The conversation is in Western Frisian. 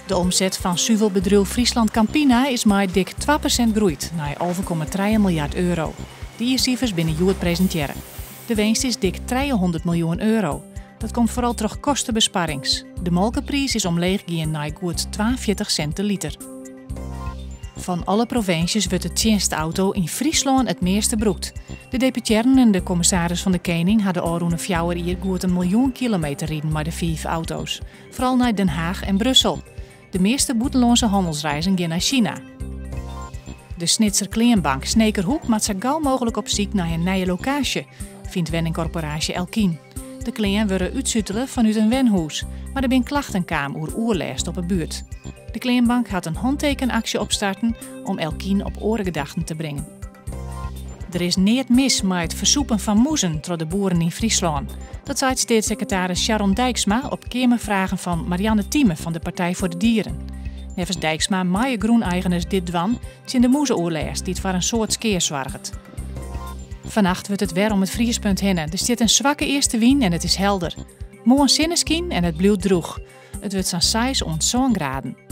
De omset fan suvelbedriuw Friesland Campina is mei dik 2% groeid nei 11,3 miljard euro. De jiersifers binne hjoed presintearre. De winst is dik 300 miljoen euro. Dat komt foaral troch kostebesparrings. De molkepriis is omleech gien nei goed 42 sint de liter. Fan alle provinsjes wurdt de tsjinstauto yn Fryslân it measte brûkt. De deputearren en de kommissaris fan de Kening ha de ôfrûne fjouwer jier goed in miljoen kilometer riden mei de fiif auto's. Foaral nei Den Haag en Brussel. De measte bûtenlânske hannelsreizen gean nei Sina. De Snitser kleanbank Snekerhoek moat sa gau mooglik op syk nei in nije lokaasje, fynt wenningkorporaasje Elkien. De klean wurde útsutele fanút in wenhûs, mar der binne klachten kaam oer oerlêst op 'e buert. De kleanbank hat in hantekenaksje opstarten om Elkien op oare gedachten te bringen. Der is neat mis mei it fersûpen fan mûzen troch de boeren yn Fryslân. Dat seit steatssekretaris Sharon Dijksma op keamerfragen fan Marianne Thieme fan de Partij voor de Dieren. Neffens Dijksma meie grûneigeners dit dwaan tsjin de mûzeoerlêst dy't foar in soad skea soarget. Fannacht wurdt it wer om it friespunt hinne. Der stiet in swakke eastewyn en it is helder. Moarn sinneskyn en it bliuwt drûch. It wurdt sa'n seis oant sân graden.